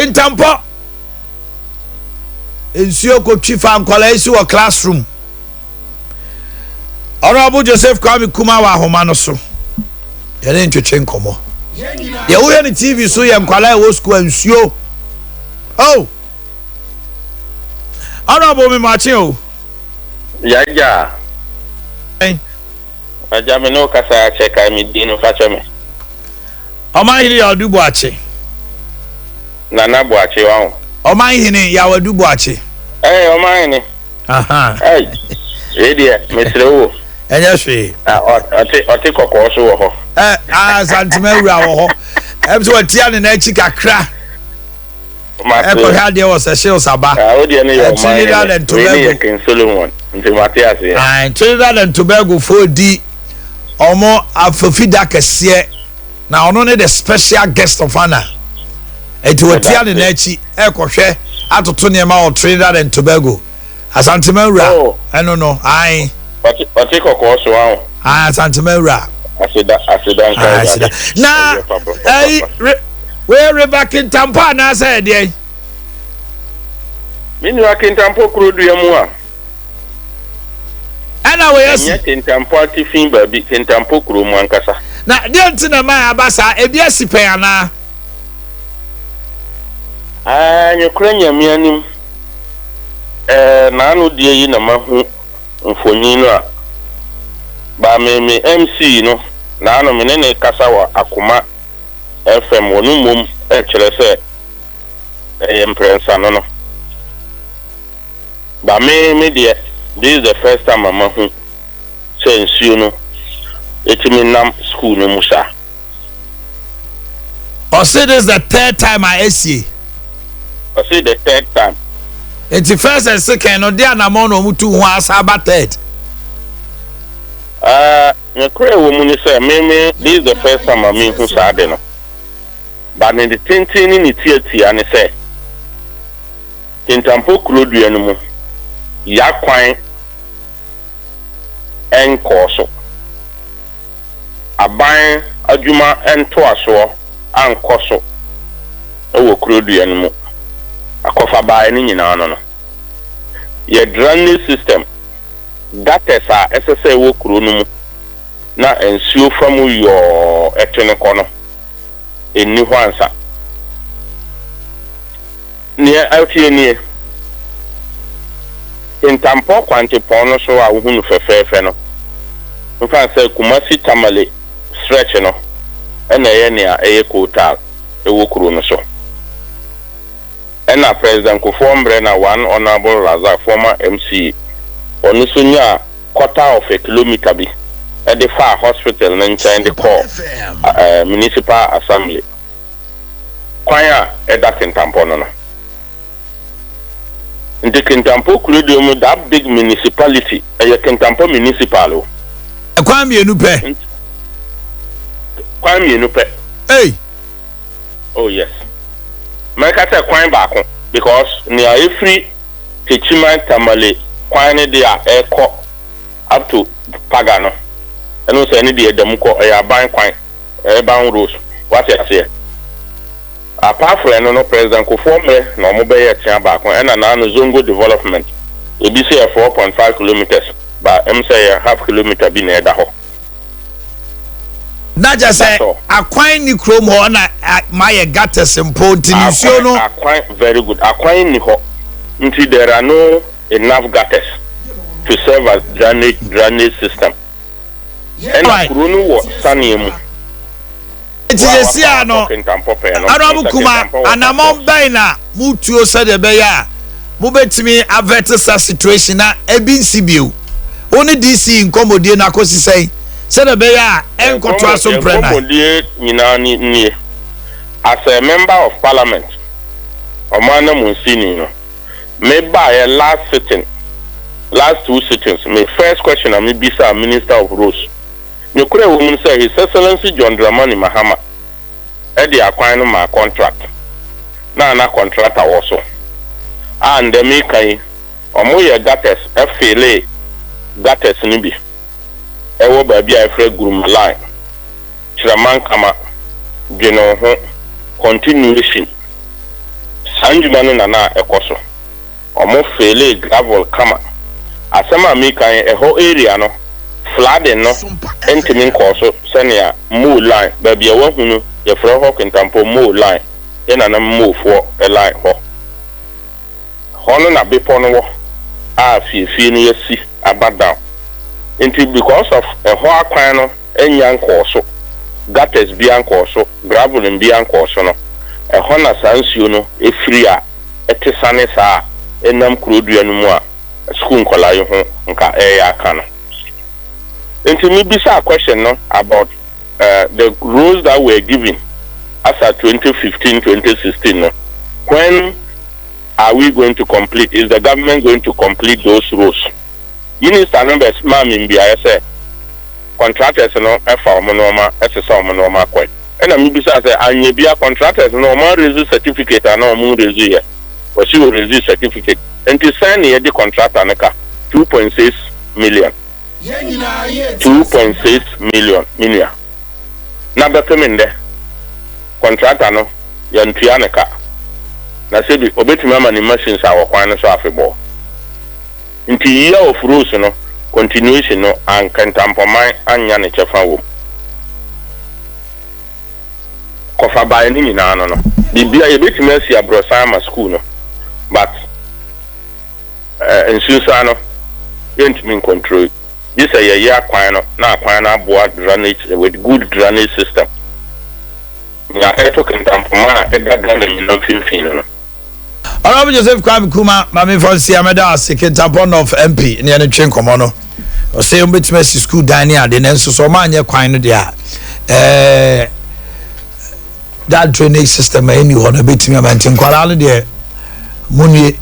Kintampɔ nsuo kɔtwi fa nkwadaa yi si wɔ classroom. Honorable Joseph Kwame Kuma wɔ ahoma no so. Yɛne ntwetwe nkɔmmɔ. Deɛ wohwɛ ne TV so yɛ nkwadaa ɛwɔ sukuu a nsuo. Oh! Honorable Memakye o. Yagya. Agya me ne wo kasa akyɛ kae me din no fa kyɛ me. Ɔmanhene Yaw Adu Boakye. Nana Boakye waho. Ɔmanhene Yaw Adu Boakye. Ɛɛ ɔmanhene. Aha. Ɛy wei deɛ mesrɛ wo. Ɛnyɛ hwee. Ɔte ɔte kɔkɔɔ so wɔ hɔ. Ɛ Asantema wura wɔ hɔ. Ɛm sɛ watia ne n'akyi kakra. Ɛkɔhwɛ adeɛ wɔ Seychelles aba. Trinidad and Tobago. King Solomon nti mate aseɛ. Trinidad and Tobago foɔ di ɔmo afofida kɛseɛ na ɔno ne the special guest of honor. Eti watia ne n'akyi ɛkɔhwɛ atoto nneɛma wɔ Trinidad and Tobago. Asantema wura ɛno no ae. Ɔte kɔkɔɔ so aho. Ae Asantema wura. Aseda aseda nka Awurade. Na ɛyi re wei reba Kintampo anaasɛ ɛdeɛn? Me nua Kintampo kuro dua mu a. Ɛna wei asi. Ɛnyɛ Kintampo atifi baabi, Kintampo kuro mu ankasa. Na deɛ nti na ɛma aba saa, ebi asi pɛn anaa? Aah nokorɛ Nyame anim eh naano deɛ yi na mahu mfonyin no a ba me me MC no naano me ne no kasa wɔ Akoma FM ɔno mmom kyerɛ sɛ ɛyɛ mprɛnsa no no ba me me deɛ this is the first time a mahu sɛ nsuo no ɛtumi nam school no mu saa. Ɔse this the third time a esie. Ɔse the third time. Nti first and second no de anamɔ na ɔmo tu ho asa aba third. Ah, nokorɛ ɛwɔ mu ne sɛ me me this is the first time a me hu saa ade no. But ne de tenten ne ne tiatia ne sɛ Kintampo kuro dua no mu ya kwan nkɔɔ so. Aban adwuma ntoasoɔ ankɔ so wɔ kurodua no mu akɔfabaeɛ no nyinaa no no, yɛ drainage system, gutters a ɛsɛ sɛ ɛwɔ kuro no mu na nsuo fa mu yɔɔ tene kɔ no, ɛnni hɔ ansa. Nea ɛteɛ nie, Kintampo kwantepɔn no so a wohu no fɛfɛɛfɛ no, mfa no sɛ Kumasi-Tamale stretch no na ɛyɛ nea ɛyɛ coal tar wɔ kuro no so. Ɛna President Kufuor mbrɛ na one Honourable Razak, former MCE, ɔno nso nyaa quarter of a kilometre bi de faa hospital no nkyɛn de kɔɔ Municipal Assembly. kwan a ɛda Kintampo no no. Nti Kintampo kuro deɛ mu that big municipality ɛyɛ Kintampo municipal o. Kwan mmienu pɛ. Kwan mmienu pɛ. Hey. Oh yes. Mɛka sɛ kwan baako because nea efiri Techiman Tamale kwan no deɛ a ɛkɔ up to Paga no ɛno sɛ ɛno deɛ ɛda mu kɔ ɛyɛ aban kwan. Urban roads, wate aseɛ. Apart from ɛno no, President Kufuor mmerɛ na wɔn bɛyɛɛ tea baako ɛna naano Zongo development, ebi sɛ yɛ 4.5 kilometres ba ɛm sɛ yɛ half kilometre bi na ɛda hɔ. Na kyɛ sɛ akwan nni kurom hɔ na mayɛ gutters mpo nti ne nsuo no. Akwan, very good, akwan nni hɔ nti there are no enough gutters to serve as drainage drainage system. Ɛna kuro no wɔ saneɛ mu. Nti sɛsi a no, Honourable Kuma, anamɔn bɛn na motuo sɛdeɛ ɛbɛyɛ a mobɛtumi avert sa situation na ebi nsi bio? Wo ne DC nkɔmmɔdie no akɔsi sɛn sɛdeɛ ɛbɛyɛ a ɛnkɔtoa so mprɛ nan? Nkɔmmɔdie nyinaa nie. As a member of parliament, ɔman ananmunsini no, Me baeɛ last sitting, last two sittings, me first question a me bisaa Minister of Roads, nokorɛ ɛwɔ mu ne sɛ His Excellency John Dramani Mahama de akwan no maa contract, na na contractor wɔ so a ndɛ meka yi wɔn yɛ gutters fillee gutters no bi ɛwɔ baabi a yɛfrɛ Guruma line. Kyerɛmankama, dwene wo ho, continuation. Saa ndwuma no na na ɛkɔ so. Ɔmo fill gravel kama. Asɛm a meka yi, ɛhɔ area no, flooding no ntumi nkɔɔ so sɛnea Mo Line, baabi a wahu no, yɛfrɛ hɔ Kintampo Mo Line, yɛ nanam Mofoɔ line hɔ. Hɔ no na bepɔ no wɔ a fiefie no yɛsi aba down. Nti because of ɛhɔ akwan no nya nkɔɔ so, gutters bi ankɔɔ so, graveling bi ankɔɔ so no, ɛhɔ na saa nsuo no efiri a ɛte sane saa a ɛnam kurodua no mu a sukuu nkɔlaa yi ho nka ɛyɛ aka no. Nti mebisa question no about the roads that were given as at 2015, 2016 no, when are we going to complete? Is the government going to complete those roads? Minister no bɛ maa mi mbiayɛ sɛ contractors no ɛfa wɔn nneɛma, ɛsesa wɔn nneɛma akɔ. Ɛna mebisa sɛ anya bia contractors no wɔn raise certificate ana wɔn raise yɛ? Wɔsi wɔ raise certificate. Nti sɛn na yɛde contractor no ka 2.6 million, 2.6 million minua na bɛpem ndɛ contractor no yɛntua ne ka na sɛbi obetumi ama ne machines a wɔ kwan no so afebɔɔ. Nti year of roads no continuation no, ankantampɔman anya ne kyɛfa wɔ mu. Kɔfa baeɛ no nyinaa no biribia yɛbɛtumi asi aborɔsan ama school no, but nsunsuan no yɛntumi ncontrol gye sɛ yɛyɛ akwan no na akwan no aboa drainage with good drainage system na ɛto Kentampoma a ɛda Ghana nyinaa mfimfini no. Honorable Joseph Kwame Kuma, maame fa nsi ameda ase, Kintampo North MP ne ɛne twe nkɔmɔ no. Ɔsɛ wɔn asi school dan ne ade, nanso sɛ ɔmo anyɛ kwan no deɛ a, that drainage system a ɛni hɔ no ebɛtumi ama. Nti nkwadaa no deɛ, mo nie.